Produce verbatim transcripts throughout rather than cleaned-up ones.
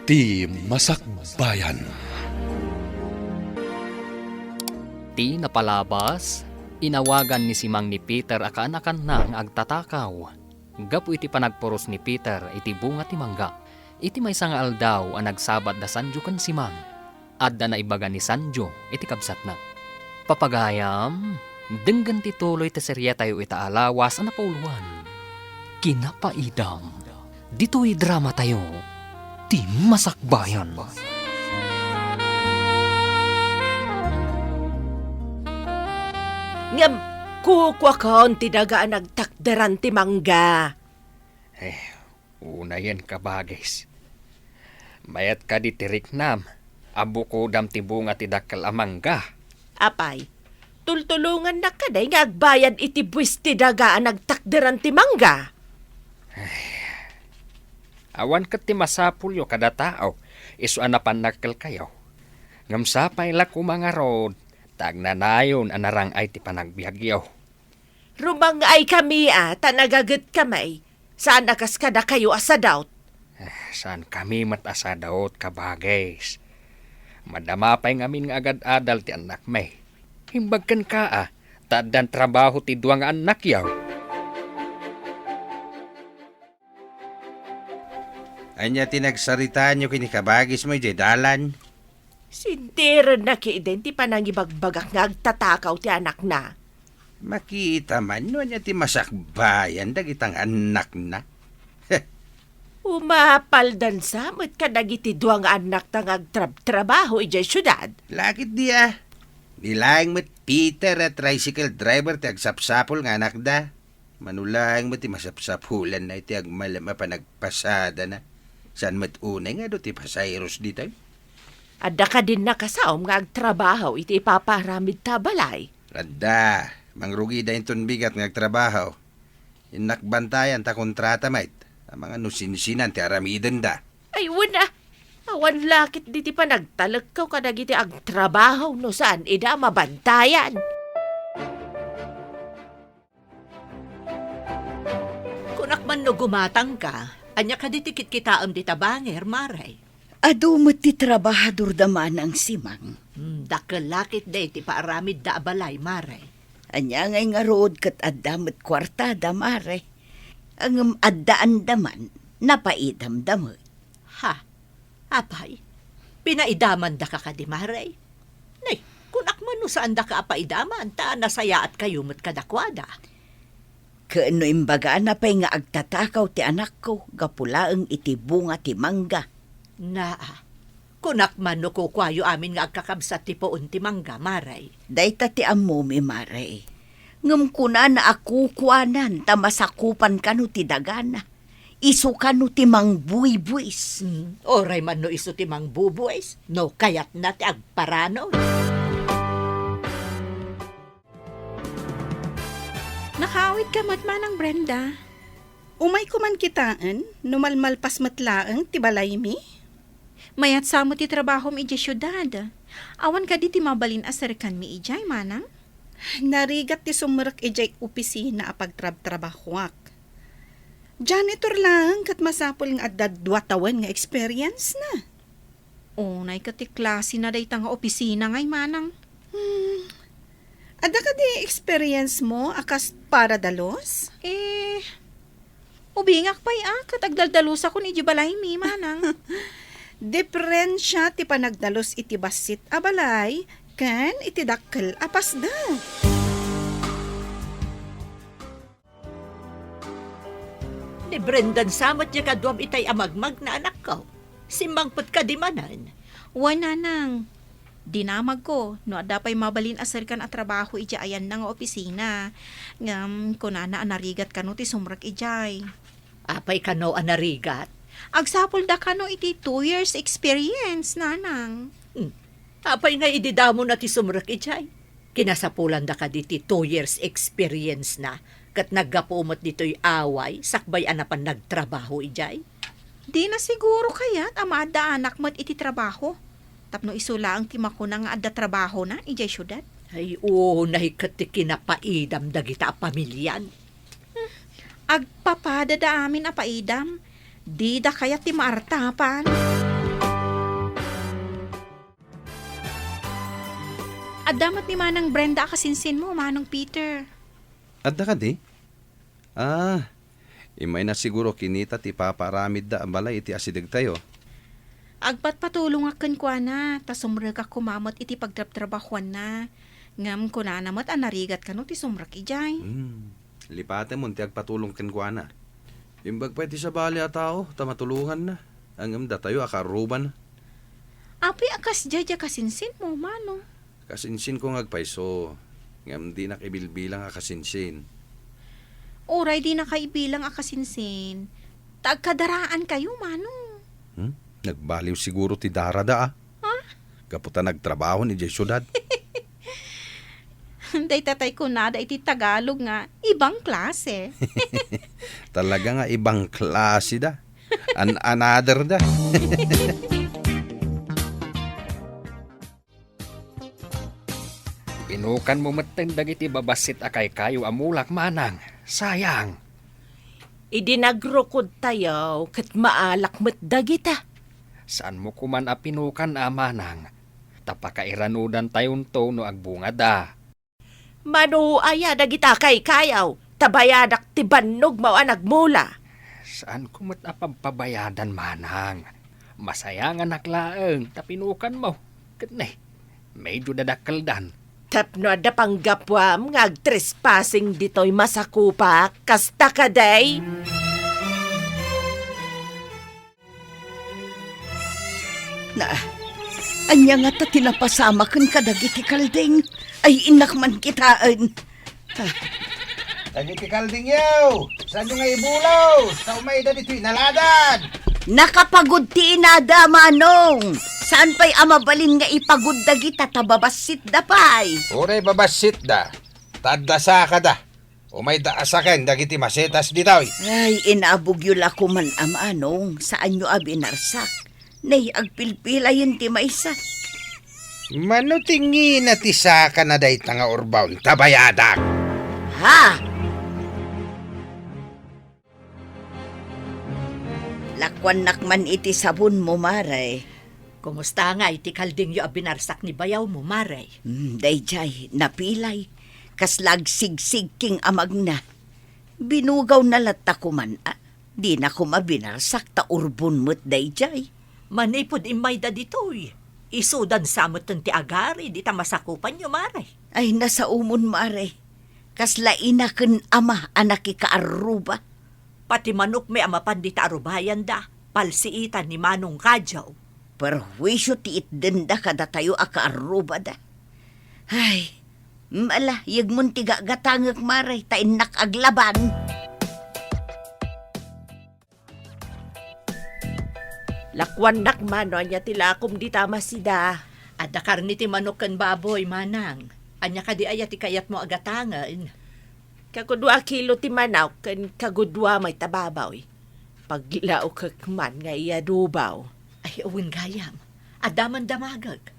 Ti Masakbayan. Ti napalabas, inawagan ni Simang ni Peter a kaanakanna nga agtatakaw gapu iti panagpuros ni Peter iti bunga ti mangga. Iti maysa nga aldaw a nagsabat da Sanjo ken Simang, adda naibaga ni Sanjo iti kabsatna. Papagayam, denggen ti tuloy ti serietayo ita a lawas a napauluan, Kinapaidam. Ditoy dramatayo, Ti Masakbayan. Ngem kukuakon ti daga a nagtakderan ti mangga. Eh, unayen, kabagis. Mayat kadi ti riknam a bukodam ti bunga ti dakkel a mangga? Apay, tultulongannak kadi nga agbayad iti buis ti daga a nagtakderan ti mangga? Awan ket ti masapulyo kada tao, isu a napannakkelkayo. Ngem sapay la koma ngarud ta agnanayon a narang-ay ti panagbiagyo. Rumang-ay kami a ta nagaget kami, saan a kas kadakayo a sadot. Eh, saan kami met a sadot, kabagis. Madama pay ngamin nga agad-adal ti annakmi. Imbag kenka a, ta addan trabaho ti dua nga annakyo. Ania ti nagsaritaanyo ken ni kabagismo idiay dalan? Sintirenna ketdin ti panangibagbagak nga agtatakaw ti anakna. Makita man no ania ti masakbayan dagita nga annakna. Umapaldan sa met kadagiti dua nga annakta nga agtrabtrabaho idiay siudad. Lakit di a. Di laeng met Peter a tricycle driver ti agsapsapul nga anakda. Mano laeng met ti masapsapulanna iti agmalem a panagpasadana. Saan met unay nga adu ti pasairos ditoy? Adda kadin nakasaom nga agtrabaho iti ipapaaramidta a balay? Adda, mangrugida inton bigat nga agtrabaho. Innak bantayan ta kontrata met. Amangan no sinsinan ti aramidenda. Ay, wen a. Awan lakit diti panagtalekkaw kadagiti agtrabaho no saan ida a mabantayan. Kunak man no gumatangka, ania kadi ti kitkitaem dita bangir, Mare? Adu met ti trabahadorda manang Simang. Hmm, dakkel lakit day ti paaramidda a balay, Mare. Ania ngay ngarud ket adda met kuartada, Mare. Ngem addaan da man, napaidamda met. Ha? Apay, pinaidamandaka kadi, Mare? Nay, kunak man no saandaka a paidaman ta nasayaatkayo met kadakuada. Ken no imbagana pay nga agtatakaw ti anakko gapu laeng iti bunga ti mangga. Naa, kunak man no kukuayo amin nga agkakabsat ti puon ti mangga, Mare. Dayta ti ammomi, Mare. Ngem kunana a kukuanan ta masakupan kano ti dagana. Isu kano ti mangbuybuis. Hmm, uray man no isu ti mangbuybuis, no kayatna ti agparano. Nakaawidka met, Manang Brenda. Umayko man kitaen no malmalpas met laeng ti balaymi. Mayat sa met ti trabahom idiay siudad. Awan kadi ti mabalin a serkanmi idiay, Manang? Narigat ti sumrek idiay opisina a pagtrabtrabahoak. Janitor laeng ket masapul nga adda dua tawen nga experience na. Unay ket ti klasena dayta nga opisina ngay, Manang. Hmm. Adda kadi experience mo a kas paradalos? Eh, ubingak pay a ket agdaldalosakon idiay balaymi, Manang. Diferensia ti panagdalos iti bassit a balay ken iti dakkel a pasda. Ni Brendan sa met diay kaduam itay a magmagna, anakko. Simmangpet kadi manen? Wen, Nanang. Dinamagko no adda pay mabalin a serkan a trabaho idiay ayanna nga opisina. Ngem kunana a narigat kano ti sumrek idiay. Apay kano a narigat? Agsapulda kano iti two years experience, Nanang. Hmm. Apay nga idi damo na ti sumrek idiay? Kinasapulanda kadi ti two years experience na, ket naggapu met ditoy away sakbay a napan nagtrabaho idiay? Dina siguro kayat a maaddaanak met iti trabaho, tapno isu laeng ti makuna nga adda trabahona idiay siudad. Ay, unay ket ti kinapaidam dagita a pamilian. Hmm, agpapadada amin a paidam. Dida kayat ti maartapan. Adda met ni Manang Brenda a kasinsinmo, Manong Peter. Adda kadi? Ah, immayna siguro kinita ti ipapaaramidda a balay iti asidegtayo. Agpatpatulongak kenkuana, ta sumrekak koma met iti pagtrabtrabahuanna. Ngem kunana met a narigat kano ti sumrek idiay. Hmm, lipatemon ti agpatulong kenkuana. Imbag pay ti sabali a tao ta matulonganna, ngem datayo a kaarrubana. Apay a kasdiay a kasinsinmo, Manong? Kasinsinko nga agpayso, ngem dinak ibilbilang a kasinsin. Uray dinaka ibilang a kasinsin, ta agkadaraankayo, Manong. Hmm? Nagbaliw siguro ti darada, ah. Ha? Gapu ta nagtrabaho ni diay siudad. Dayta tay kunada iti Tagalog nga ibang klase. Talaga nga ibang klase da. An another da. Pinukanmo metten dagiti babassit a kaykayo a mulak, Manang. Sayang. Idi nagrukod tayo, ket maalak met dagita. Saanmo koman a pinukan a, Manang? Ta pakairanudan tayonto no agbungada. Mano aya dagita kaykayo, ta bayadak ti bannogmo a nagmula. Saanko met a pagpabayadan, Manang. Masayanganak laeng ta pinukanmo. Ket ne, medyo dadakkeldan. Tapno adda panggapuam nga agtrespassing ditoy masakupak, kasta kadi? Na, ania ngata ti napasamaken kadagiti kalding? Ay, innak man kitaen. Ah. Dagiti kaldingyo, saanyo nga ibulos, ta umayda ditoy inaladad. Nakapagud ti inada, Manong. Saan pay a mabalin nga ipagud dagita ta babassitda pay? Uray babassitda, ta adda sakada. Umayda a saken dagiti masetas ditoy. Ay, inabogyo la koman a Manong, saanyo a binarsak. Nay, agpilpilayen ti maysa. Mano ti ngina ti sakana dayta nga urbaon ta bayadak? Ha? Lakuannak man iti sabonmo, Mare. Kumusta ngay ti kaldingyo a binarsak ni bayawmo, Mare? Hmm, daydiay, napilay. Kasla agsigsigking a magna. Binugawna latta koman, a. Dina koma binarsak ta urbon met daydiay. Manipud immayda ditoy, isudan sa metten ti agarid ita masakupanyo, Mare. Ay, nasaomon, Mare. Kasla ina ken ama a nakikaarruba. Pati manokmi a mapan dita arubayanda, palsiitan ni Manong Kadiaw. Perhuisio ti itdenda kadatayo a kaarrubada. Ay, mm, ala, yegmon ti gagatangek, Mare, ta innak aglaban. Lakuannak man no ania ti lakom dita a masida. Adda karne ti manok ken baboy, Manang. Ania kadi aya ti kayatmo a gatangen? Kagudua a kilo ti manok ken kagudua met a baboy. Paglaokek man nga iadubaw. Ay, wen gayam. Adda man damagek.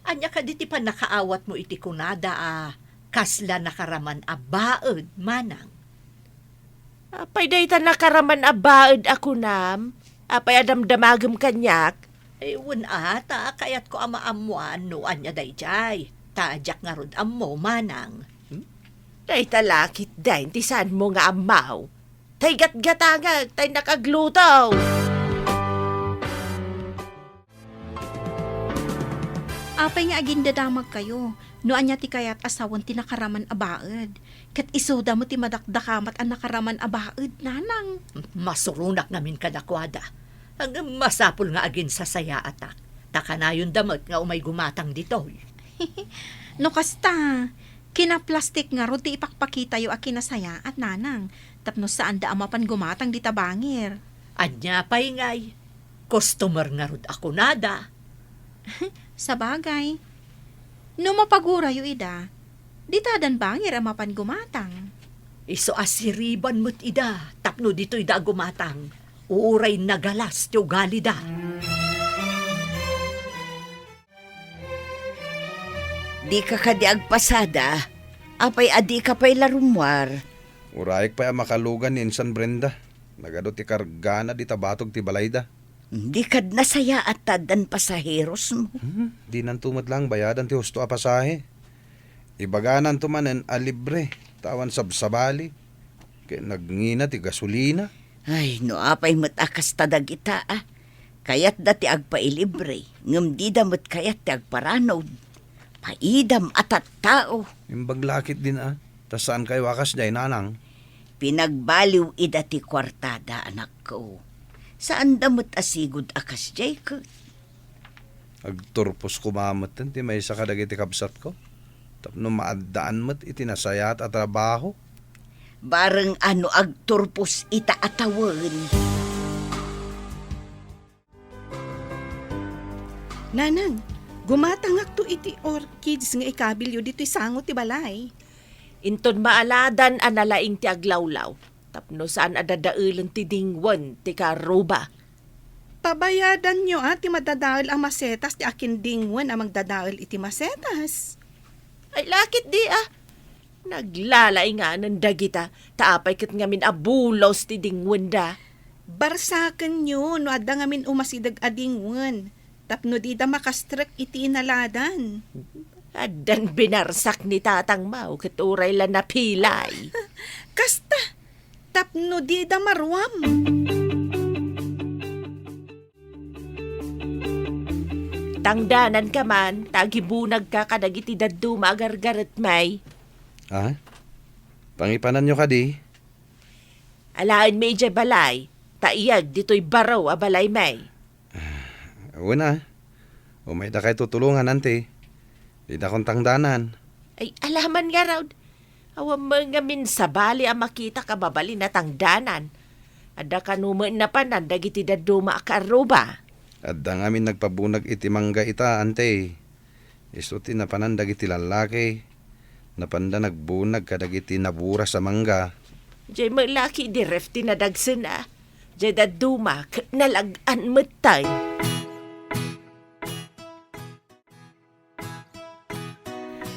Ania kadi ti pannakaawatmo iti kunada a kasla nakaraman a baed, Manang? Apay dayta nakaraman a baed a kunam? Apay a damdamagem kaniak? Ay, wen a, ta kayatko a maammoan no ania daydiay. Ta diak ngarud ammo, Manang. Hmm? Dayta la ketdin ti saanmo nga ammo. Tay gatgatangek, tay nakagluto. Apay nga agindadamagkayo no ania ti kayat a sawen ti nakaraman a baed? Ket isuda met ti madakdakamat a nakaraman a baed, Nanang. Masuronak ngamin kadakuada. Ngem masapul nga aginsasayaatak, ta kanayonda met nga umay gumatang ditoy. No kasta, kinaplastik ngarud ti ipakpakitayo a kinasayaat, Nanang, tapno saanda a mapan gumatang dita bangir. Ania pay ngay? Customer ngarud a kunada. Sabagay, no mapagurayo ida, ditadan bangir a mapan gumatang. Isu a siriban met ida tapno ditoyda a gumatang, uray nagalas ti ugalida. Dika kadi agpasada? Apay a dika pay la rummuar? Urayek pay a makalugan ni insan Brenda. Nagadu ti kargana dita batog ti balayda. Di kad nasayaat ta addan pasaherosmo. Hmm, dinanto met laeng bayadan ti husto a pasahe. Ibagananto manen a libre, ta awan sabsabali, ket nagngina ti gasolina. Ay, no apay met a kasta dagita, a. Kayatda ti agpailibre, ngem dida met kayat ti agparanud. Paidam a tattao. Imbag la ketdin, a, ta saankayo a kasdiay, nanang. Pinagbaliw ida ti kuartada, anakko. Saanda met a sigud a kasdiay, ket. Agturpos koma metten ti maysa kadagiti kabsatko tapno maaddaan met iti nasayaat a trabaho. Bareng a no agturpos ita a tawen. Nanang, gumatangakto iti orchids nga ikabilyo ditoy sango ti balay. Inton maaladan a nalaing ti aglawlaw, tapno saan a dadaelen ti dingwen ti karuba. Pabayadanyo a ti madadael a masetas ti akin dingwen a magdadael iti masetas. Ay, lakit di, a. Naglalainganan dagita, ta apay ket ngamin a bulos ti dingwenda. Barsakenyo no adda ngamin umasideg a dingwen, tapno dida makastrek iti inaladan. Addan binarsak ni Tatang Mau ket uray la napilay. Kasta, tapno dida maruam. Tangdananka man, ta agibunagka kadagiti dadduma a gargaret, may. Ah? Pangipananyo kadi? Alaenmi idiay balay, ta iyag ditoy baro a balay, may. Wen a, umaydakay tutulongan, anti. Didakon tangdanan. Ay, alaman ngarud. Awan met ngamin sabali a makitak a mabalin a tangdanan. Adda kano met napanan dagiti dadduma a karuba. Adda ngamin nagpabunag iti mangga ita, anti. Isu ti napanan dagiti lallaki. Napanda nagbunag kadagiti naburas a mangga. Jay met laki di ref ti nadagsen a. Jay dadduma ket nalag-an met tay.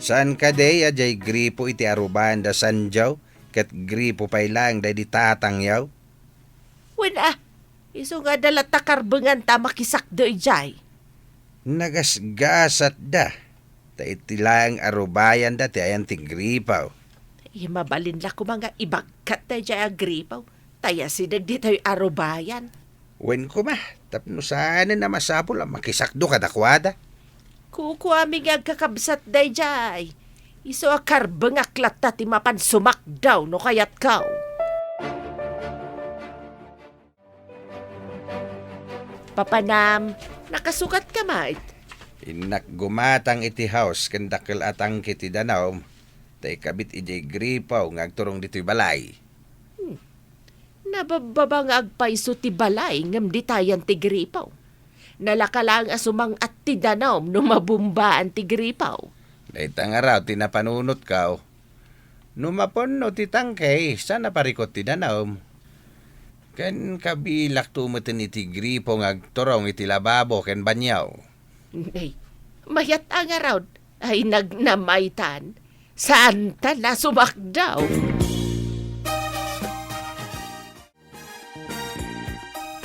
Saan kadi a jay gripo iti arubayan da Sanjaw, ket gripo pay laeng daydi tatangyaw? Wen a, isu nga adda latta karbenganta a makisakdo idiay. Nagasgasatda, ta iti laeng arubayanda ti ayan ti gripaw. Ay, mabalin la koma nga ibagkat daydiay a gripaw, ta yasideg ditoy arubayan. Wen koma, tapno saanen a masapul a makisakdo kadakuada. Kukuami nga agkakabsat daydiay. Isu a karbengak latta ti mapan sumakdaw no kayatko. Papanam, nakasukatka met? Innak gumatang iti house ken dakkel a tangke ti danum, ta ikabit idiay gripaw nga agturong ditoy balay. Hmm. Nababbaba nga agpayso ti balay ngem ditayan ti gripaw. Nalaka laeng a sumang-at ti danum no mabumbaan ti gripaw. Dayta ngarud ti napanunotko. No mapunno ti tangke, saan a parikut ti danum. Ken kabilakto metten iti gripo nga agturong iti lababo ken banio. Ay, mayat a ngarud. Ay, nagnamaytan. Saantan a sumakdaw.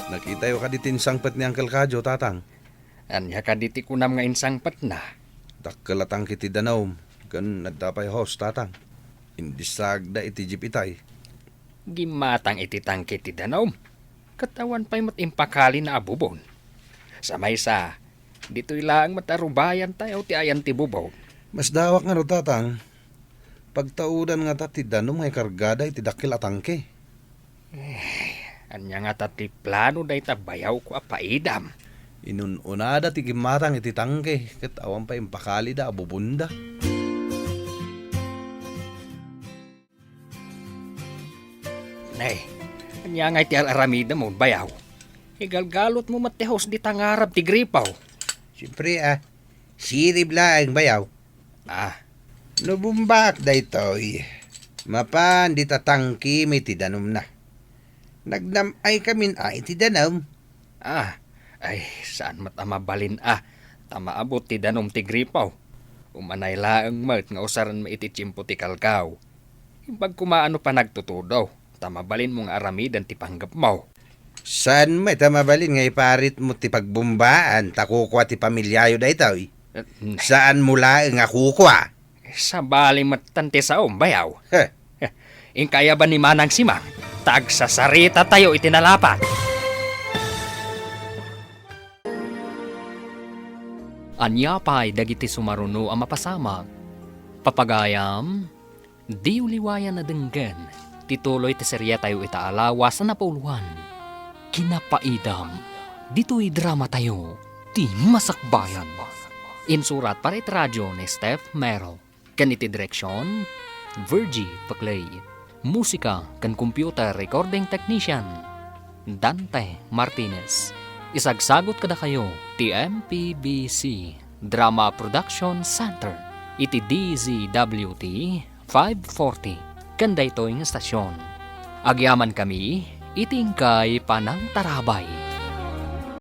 Nakitayo kadi ti insangpet ni Uncle Kajo, Tatang? Ania kadi ti kunam nga insangpetna? Dakkel a tangke ti danum, ken adda pay hose, Tatang. Indissagda iti jeep itay. Gimmatang iti tangke ti danum, ket awan pay met impakalina a bubon. Sa maysa, ditoy laeng met a rubayantayo ti ayan ti bubon. Masdawak ngarud, Tatang. Pagtaudan ngata ti danum nga ikargada iti dakkel a tangke. Eh, ania ngata ti plano dayta bayawko a paidam? Inun-unada ti gimmatang iti tangke, ket awan pay impakalida a bubonda. Nay, ania ngay ti ar-aramidem, bayaw? Igalgalutmo met ti hose dita ngarab ti gripaw. Siempre, a. Sirib laeng, bayaw. Ah. No bumbaak daytoy, mapan dita tangkemi ti danumna. Nagnam-ay kamin a iti danum. Ah, ay, saan met a mabalin a, ta maabut ti danum ti gripaw. Umanay laeng met nga usarenmi iti tiempo ti kalkaw. Imbag koma no panagtutudo, ta mabalinmo nga aramiden ti panggepmo. Saan met a mabalin nga iparitmo ti pagbumbaan ta kukua ti pamiliayo daytoy? Eh, mm. Saanmo laeng a kukua. Sabali met ti saom, bayaw. Heh. Inka aya ban ni Manang Simang, ta agsasaritatayo iti nalapat. Ania pay dagiti sumaruno a mapasamak? Papagayam, diyo liwayan a denggen ti tuloy ti seriatayo ita a lawas a napauluan. Kinapaidam, ditoy dramatayo, ti Masakbayan. Insurat para iti radio ni Steph Mero. Ken iti direksion, Virgie Paclay. Musika ken computer recording technician, Dante Martinez. Isagsagut kadakayo ti M P B C Drama Production Center iti D Z W T five forty ken daytoy nga estasion. Agyamankami iti inkay panangtarabay.